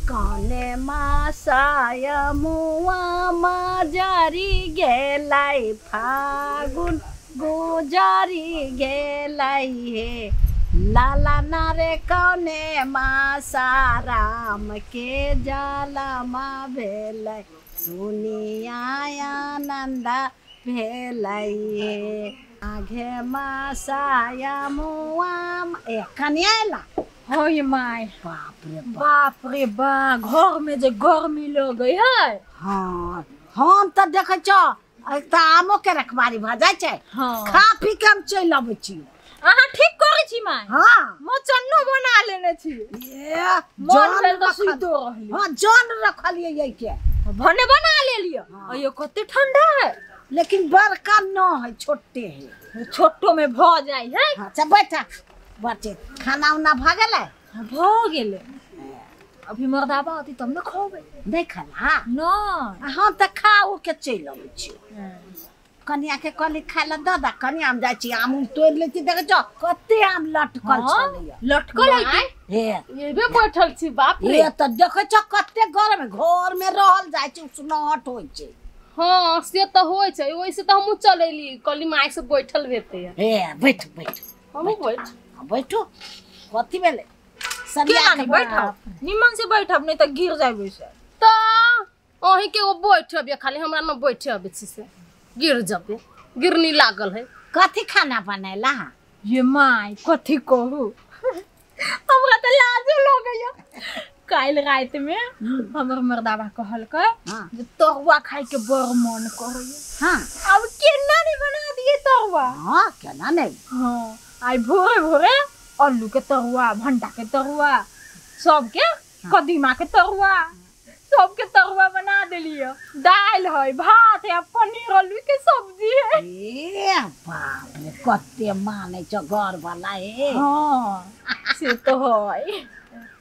कौने मासाय मुआ माजरी गेलै फागुन गुजरी गेलै हे लाला नारे कौने मासा राम के जलमा भेलै सुनिया आनन्द भेलै हे आघे मासाय मुआ ए कनिया एला होय my. बाप रे बाप रे बा, घर में जे गर्मी लगै है। हाँ हम तऽ देखै छौ एक तऽ आमो के रखबारी भऽ जाइ छै। हाँ। खा पी के हम चलि अबै छी। अहाँ ठीक करै छी my. हाँ मचन्नो बना लेने छी। ए मन भेल तऽ सुइतो रहली। हाँ जन रखलियै एहि के भने बना लेलियै। अयो कते ठंडा है, लेकिन बड़का न है, छोटे है। छोटो में भऽ जाइ है। अच्छा बैठा बचे खाना उना भऽ गेलै? भऽ गेलै। अभी मर्दाबा अती तब न खबै। नहि खेला? नहि। हम तऽ खा उ के चलि अबै छी। कनिया के कहली खाय लए दऽ दे, कनिया हम जाइ छी आम उम तोड़ि लै छी। देखै छौ कते आम लटकल छलैया। लटकल है की? हे एबे बैठल छी। बाप रे हे तऽ देखै छौ कते गरम घर में रहल जाइ छै, उसनहट होइ छै। हाँ से तऽ होइ छै, ओहिसे तऽ हमहूँ चल एली, कहली माय से बैठल भेतै। हे बैठ बैठ हमहूँ बैठ बैठू। कथी भेलै? केना नहि बैठब, निमन से बैठब नहीं तऽ गिर जाबे से। तऽ अहीं के ओ बैठब, खाली हमरा न बैठे अबै छी से गिर जबे, गिरनी लागल है। कथी खाना बनेला? ये my कथी कहू, हमरा तऽ लाजो लगैया। काल्हि राति में हमर मर्दाबा कहलकै जे तरुआ खाय के बड़ मन करैया। हाँ अब केना नहीं बना दिए तरुआ? हाँ केना नहीं। हाँ आई भोरे भोरे आलू के तरुआ, भंटा के तरुआ, सबके कदीमा के तरुआ, सबके तरुआ बना देलियै। दालि है, भात है, पनीर आलू के सब्जी है। ए बाप रे कते मानै छौ घर वाला हे। हाँ से तो है।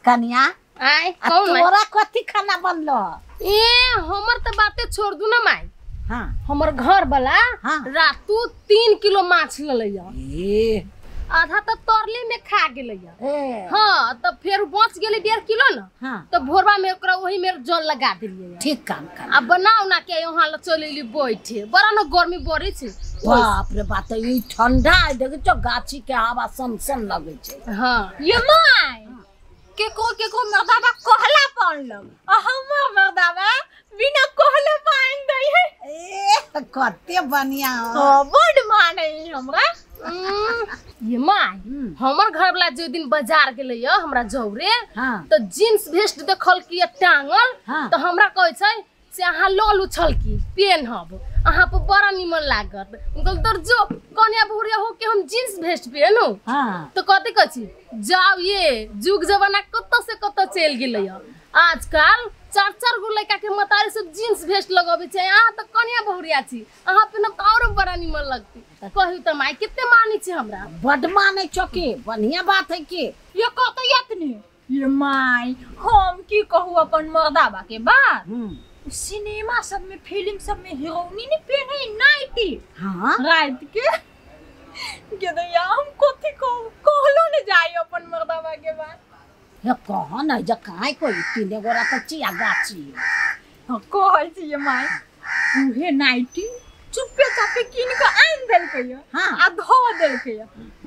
कनिया आय कौन तोरा कथी खाना बनलो? ए हमर तऽ बाते छोड़ दू ना माय। हाँ हमर घर वाला हाँ। रातू 3 किलो माछ ललैया। ए आधा तऽ तरले में खा गेलैया। हाँ तब फेर बच गेलै 1.5 किलो न। हाँ तब भोरवा में ओकरा ओही में जल लगा देलियै। ठीक काम कर। आ बनाउ ना के वहां ल चल एली बैठे, बड़ा न गर्मी बढ़ै छै। बाप रे बाप ई ठंडा है, देखै छौ गाछी के हवा सन सन लगै छै। हाँ ये my केकरो केकरो मर्दाबा कहला पान लग, आ हमर मर्दाबा बिना कहले पान दै है। ए कते बढ़िया हो, बड मानै हमरा। ये my हमर घर वाला जे दिन बाजार गेलै हमरा जौरे। हाँ। तऽ जींस भेस्ट देखल की टांगल। हाँ। तऽ हमरा कहै छै से अहाँ लऽ लू छलकी पेनहब, अहाँ पर बड़ा निमन लागत। हम कहल तोर जो कन्या बहुरिया हो के हम जींस भेस्ट पेनू। हाँ। तऽ कथी कहै छी जाउ ये जुग जमाना कतऽ से कतऽ चलि गेलै। आजकल 4-4 गो लड़का के मतारी सब जींस भेस्ट लगबै छै, अहाँ तऽ कन्या बहुरिया छी, अहाँ पेनब तऽ औरो बड़ा निमन लगती। कहू तऽ माय कते मानै छै हमरा। बड मानै छौ की, बढ़िया बात है की। ये कतऽ एतने ये my हम की कहू अपन मर्दाबा के बात। सिनेमा सब में फिल्म सब में हीरोइनी ने पेन्हे नाइटी। हाँ रात के दैया हम कथी कहू, कहलो ने जाय अपन मर्दाबा के बात। हे कह न जे काहे कोई 3 गोरा तऽ चिया गाछी। हाँ कहै छी my उहे नाइटी चुप्पे चापे कीन के आनि देलकै। हाँ। आ धो देलकै।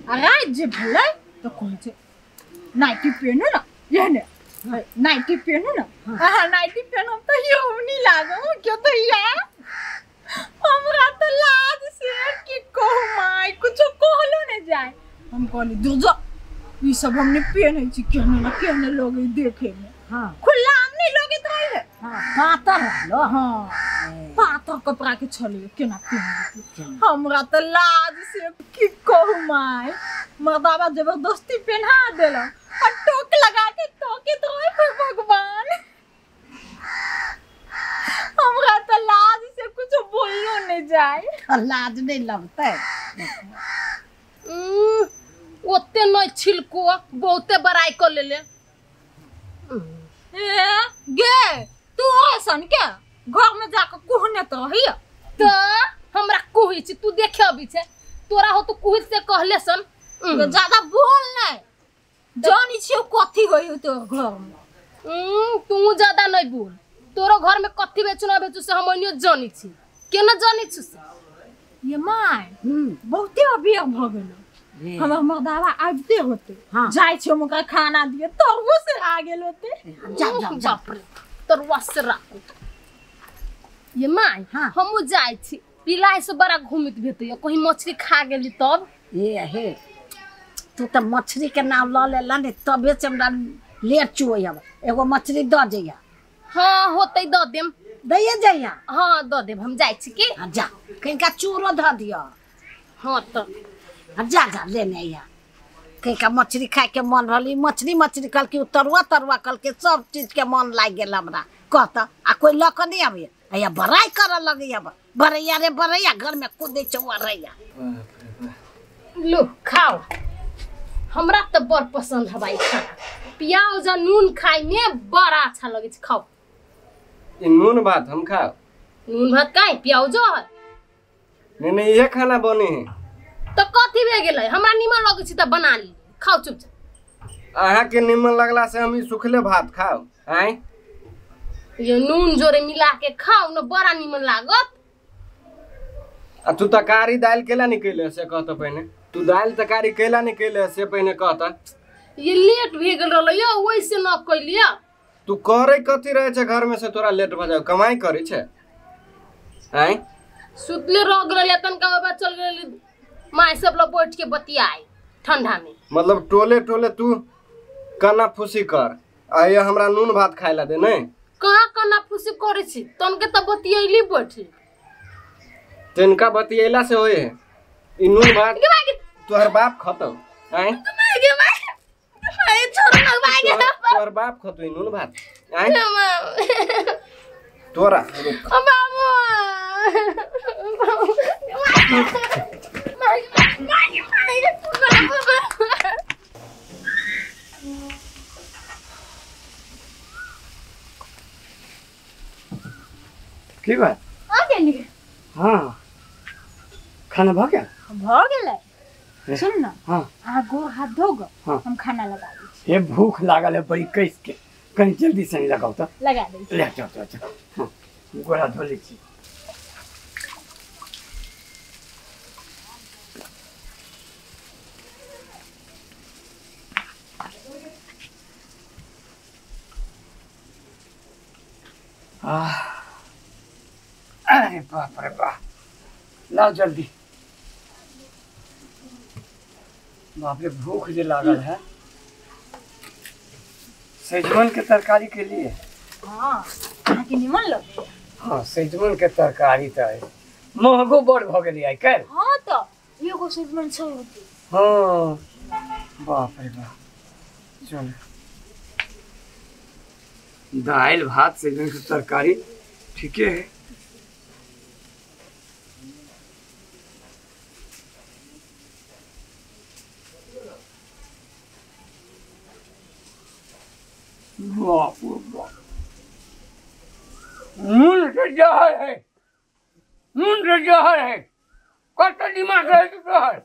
आ राति जे भेलै तऽ कहै छै नाइटी पेनू न, एहने नाइटी पेनू न। अहाँ नाइटी पेनब तऽ हीरोइनी लागब के दैया। हमरा तऽ लाज से की कहू my, कुछो कहलो ने जाय। हम कहली दूर जा, ई सब हमने पेनै छी, केहने न केहने लगै देखे में। हाँ खुला आम नहीं लगैत रहे। हाँ पातर रहलो। हाँ पातर कपड़ा के छलै, केना पेन। हमरा तऽ लाज से की कहू my, मर्दाबा जबरदस्ती पेन्हा देलक आ टोक लगा के तोकेत रहे। भगवान हमरा तऽ लाज से कुछो बोललो नहीं जाय। लाज नहीं लगतै? ओते नहीं छिलको बहुते बड़ाई कर लेले। ए गे तू ऐसन के घर में जाके कुहने तो रहिया। तऽ हमरा कुहै छी तू देखे अबै छै, तोरा हो तो कुहै से कहले सन। ज्यादा बोल नहीं, जानी छियो कथी होई तोर घर में। तू ज्यादा नहीं बोल। तोरो घर में कथी बेचू ना बेचू से हम ओनियो जानी छी। केना जानी छी से? ये my बहुते अबेर भ गेल। हमर मर्दावा आबिते होते। जाय छी हम ओकरा खाना दिए तरुओ से आ गेल होते। जा जा जा तरुआ से राखू। ये my हमहु जाय छी पिलाय से बड़ा घूमित भेतै कहीं मछली खा गेली तब। ए हे तू त मछली के नाम ल लेला ने तबे से हमरा लेट चुए अब एगो मछली the जइया। हां होतै the them. दैए जइया। हां the them हम जाय छी की। हां जा कहीं का चूरो ध दियो। हां त जा जा लेने आइया। कहीं का मछली खाए के मन रहली मछली मछली कल के तरुआ तरुआ कल के सब चीज के मन लाग गेल हमरा। कहता आ कोई ल के नहीं आबे आया बड़ाई करे लगैया बड़ैया रे बड़ैया घर में कूदे चौरैया। लो खाओ हमरा त बड़ पसंद हवाई खाना। प्याज आ नून खाई में बड़ा अच्छा लगे छै। खाओ ई नून भात हम खाओ। नून भात काहे प्याजो है? नहीं नहीं ये खाना बने है तो कथी भे गेलै हमरा निमन लगै छै त बना ली। खाओ चुपचाप। अहाँ के निमन लगला से हम ई सुखले भात खाओ। आय ये नून जोरे मिला के खाओ न बड़ा निमन लागत। आ तू तरकारी दाल केला निकले से कहत पहिने। तू दाल तरकारी केला निकले से पहिने कहत। ये लेट भे गेल रहलै यो ओइसे न कइलिया। तू करे कथी रहे छै घर में से तोरा लेट भ जाओ कमाई करे छै। आय सुतले रह गेल तनका बात चल गेल my सब लोग बैठ के बतियाए ठंडा में। मतलब टोले टोले तू कना फूसी कर आ ये हमरा नून भात खाए ला दे नहीं। कहाँ कना फूसी करे छी तनके त बतियैली बैठ। तिनका बतियैला से होए है ई नून भात तोहर बाप खतौ। आय माय छोड़ ना भाई तोहर बाप खतौ ई नून भात। आय तोरा बाबू की बात आ गेली? हाँ खाना भ गेल? भ गेलै। सुन न। हाँ अहाँ गोर हाथ धो ग। हाँ। हम खाना लगा दै छी। हे भूख लागल है बड़ी कैस के कहीं जल्दी से लगाओ त। लगा दै छी। ले चल चल चल। हाँ गोर हाथ धो लै छी। अरे बाप रे बाप लाओ जल्दी। बाप रे भूख जे लागल है। सजमन के तरकारी के लिए। हाँ अहाँ के निमन लगे। हाँ सजमन के तरकारी त है महगो बड़ भ गेलै आइ काल्हि। हाँ त एगो सजमन 100 रुपये। हाँ बाप रे बाप चल दाल भात सजमन के तरकारी ठीके है। बाप रे बाप नून से जहर है नून से जहर है कत दिमाग रहे तोहर।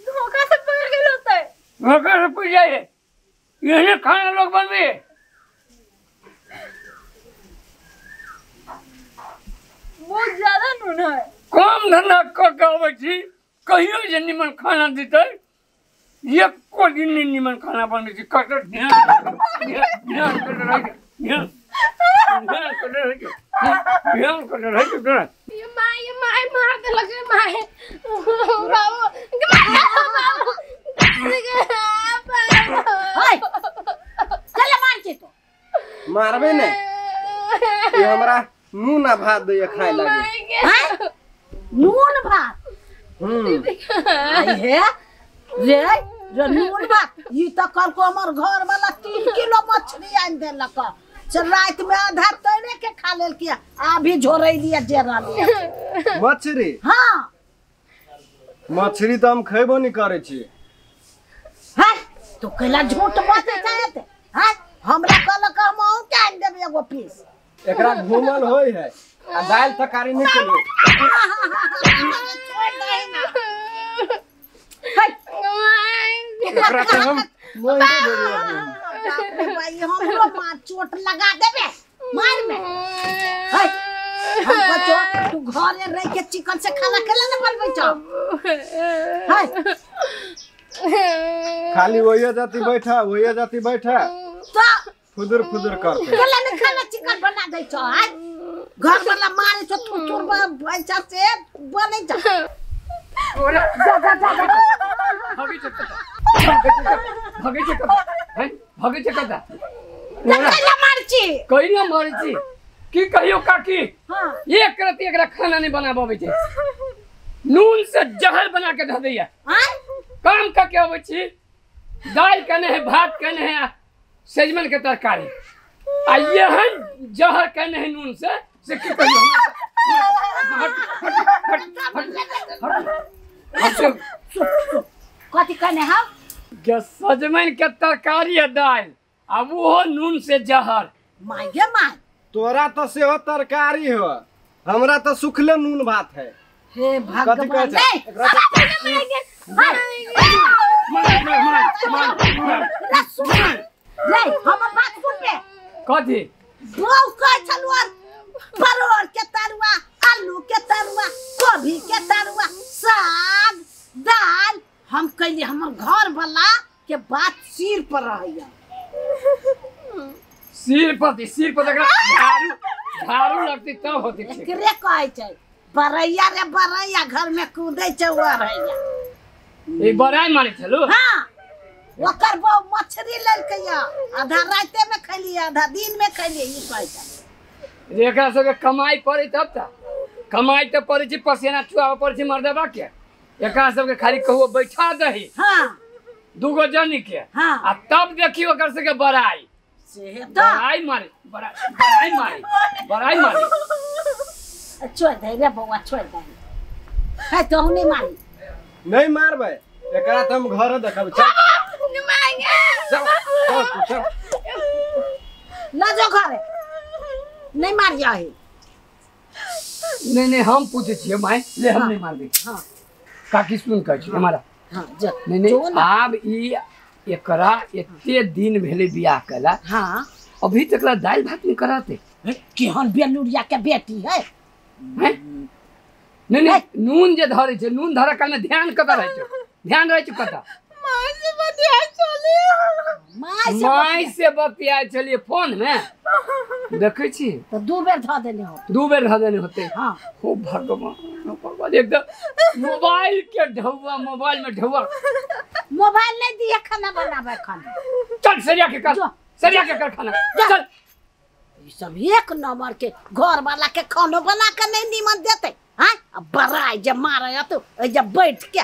धोखा से पड़ गेल होतै। धोखा से पड़ जाए है यही खाना लोग बनबे। बहुत ज्यादा नून है। कम धंधा क के अबै छी कहियो जे निमन खाना दितै एको दिन नहीं निमन खाना बनबै छी। कत ध्यान ध्यान कर रह ध्यान ध्यान कर रह ध्यान कर रह तोरा। ये my मार देलक रे my बाबू बाबू ओए चल मार के तो मारबे ने ये हमरा नून आ भात दैया खाए लागे। हैं नून भात? आई हे रे रे नून भात ई त कल को हमर घर वाला 3 किलो मछली आनि देलक। चल रात में आधा तोड़े के खा लेल किया आ भी झोरै लिया जे रहलिया मछली। हां मछली तो हम खैबो नहीं करे छी। हैं तो कैला झूठ बात चाहत हैं? हमरा कहलक हम अहूँ के आनि देबै एगो पीस। एकरा घूमल होय है आ दाल तरकारी नहीं खेलबे। छोड़ दे ना। है एकरा के हम मोहि दे देबै। बाप रे भाई हमरो मार चोट लगा देबे मार में। है हम बचो तू घरे रह के चिकन से खाना केला न बनबै छौ। है खाली वही जाती बैठा वही जाती बैठा तो फुदुर फुदुर करते केला न खाना चिकन बना दै छौ। है घर वाला मारे छौ थुथुर भैंसा से बनै छौ। जा जा जा भगे छै भगे छै हैं भगे छै कता कैला मार छी कहिना मारै छी की कहियो काकी। हां एक रति एकरा खाना नहीं बनाबे छै नून से जहर बना के धऽ दैया। हां काम क के अबै छी दाल केने है भात केने है सजमन के तरकारी आ एहन जहर केने है नून से की कहियो। कथी कहने हौ के सजमन के तरकारी आ दाल आ वो नून से जहर। My गे my तोरा तो सेहो तरकारी हो हमरा तो सुखले नून भात है। हे भगवान नहीं नहीं हमर बात सुन बे। कथी बौ कहै छलु परोड़ के तरुआ आलू के तरुआ गोभी के तरुआ साग दाल। हम कहली हमर घर वाला के बात सिर पर रहैया। सिर पर एकरा झाड़ू झाड़ू लगतै तब होतै। एकरे कहै छै बरैया रे बरैया घर में कूदै छै अरैया। ई बराई मारै छलु। हां ओकर बौ मछली लेलकै आधा राते में खैली आधा दिन में खैली। ई कहै छै एकरा सबके कमाई पड़ै तब त कमाई त पड़ै छै पसेना चुआबऽ पड़ै छै मर्दबा के। एकरा सबके खाली कहुओ बैठा दही। हां दूगो जनी के। हां आ तब देखियो ओकर सबके बराई से त बराई मारे बराई मारे बराई मारे। छोड़ दे रे बौआ छोड़ दे। है तो नहीं मारी नहीं मारबै एकरा त हम घर देखब। चल चल चल न जो घरे नहीं मारिया है। नहीं नहीं हम पूछे छियै my ले हम नहीं मारबै। हां काकी सुन कहै छी हमारा। हां जा नहीं नहीं आब ई एकरा एते दिन भेलै बियाह केला। हां अभी तक ला दाल भात नहीं कराते केहन बेलुरिया के बेटी है। नहीं नहीं नून जे धरै छै नून धरै काल में ध्यान कतऽ रहै छै ध्यान रहै छै कतऽ। My से बतियाय छलियै my से बतियाय छलियै फोन में देखै छी त दू बेर धऽ देने हो दू बेर धऽ देने होते। हां हो भगवान भगवान एकदम मोबाइल के ढौआ मोबाइल में ढौआ मोबाइल नहीं दिए खाना बनावे खाना। चल सरिया के कर सरिया के कर खाना चल। ई सब एक नंबर के घर वाला के खानो बना के नहीं नीमन देते। हां अब बराई जे मारे तो जे बैठ के